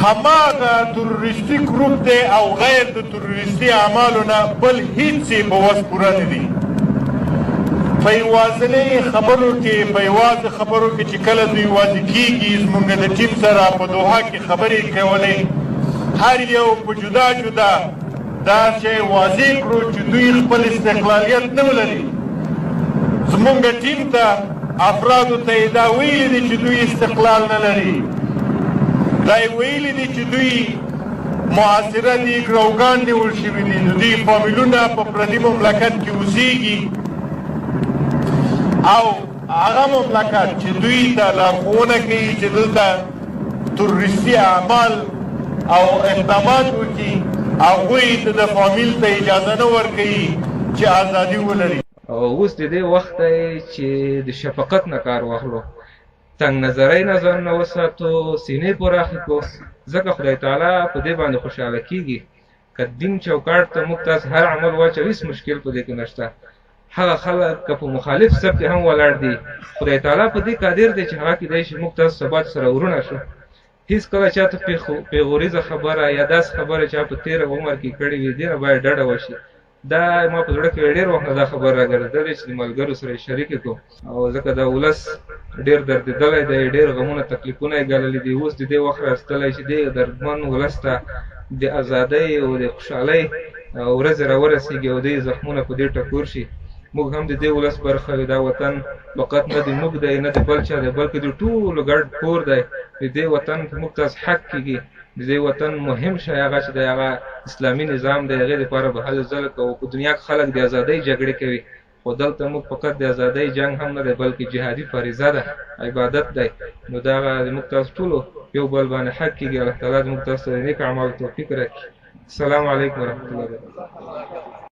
هماغه تروریستي ګروپ دی او غیر د تروریستي اعمالو نه بل هیڅ یې په وس پوره نه دي. په یوازنۍ خبرو کې، په یوازې خبرو کې چې کله دوی یوازې کیږي، زمونږ د ټیم سره په دوحه کې خبرې کولې، هر یو په جدا جدا دا شی واضح کړو چې دوی خپل استقلالیت نه ولري. زمونږ ټیم ته افرادو ته یې دا ویلي دي چې دوی استقلال نه لري، دا یې ویلي دي چې دوی محاصره دي، ګروګان نیول شوي دي، د دوی فامیلونه په پردي مملکت کې اوسیږي او هغه مملکت چې دوی ته لارښوونه کوي چې دلته تروریستي اعمال او اقدامات وکړي، هغوی د ده فامیل ته اجازه نه ورکوي چې ازادي ولري. او اوس د دې وخت دی چې د شفقت نه کار واخلو، تنګ نظرۍ نه ځانونه وساتو، سینې پراخې کړو، ځکه خدای تعالی په دې باندې خوشحاله کیږي. که دین چوکاټ ته موږ تاسو هر عمل واچو، هیڅ مشکل په دې کې نشته. هغه خلک که په مخالف صف کې هم ولاړ دي، خدای تعالی په دې قادر دی چې هغه کیدای شي موږ تاسو سبا سره ورونه شو. هیڅ کله چاته پیغوریزه خبره یا داسې خبره چا په تېر عمر کې کړې وي، دې نه باید ډډه وشي. دا ما په زړه کې ډېر وخت نه دا خبره راګرځېدلې چې د ملګرو سره یې شریکې کړو، او ځکه دا ولس ډېر دردېدلی دی، ډېر غمونه تکلیفونه یې ګاللي دي. اوس د دې وخت راستلی چې دې دردمن ولس ته د ازادۍ او د خوشحالۍ ورځې راورسېږي او دې زخمونه په دې ټکور شي. موږ هم د دې ولس برخه یو. دا وطن فقط نه د موږ دی، نه د بل چا دی، بلکې د ټولو ګډ کور دی. د دې وطن په موږ تاسو حق کېږي. د دې وطن مهم شی هغه چې دی هغه اسلامي نظام دی، هغې دپاره به هلې ځلې کوو. په دنیا کې خلک د ازادۍ جګړې کوي، خو دلته موږ فقط د ازادۍ جنګ هم نه دی، بلکې جهادي فریضه ده، عبادت دی. نو دغه زموږ تاسو ټولو یو بل باندې حق کېږي. الله تعالی زموږ تاسو ته د نیک اعمالو توفیق راکړي. السلام علیکم ورحمت الله وبرکاته.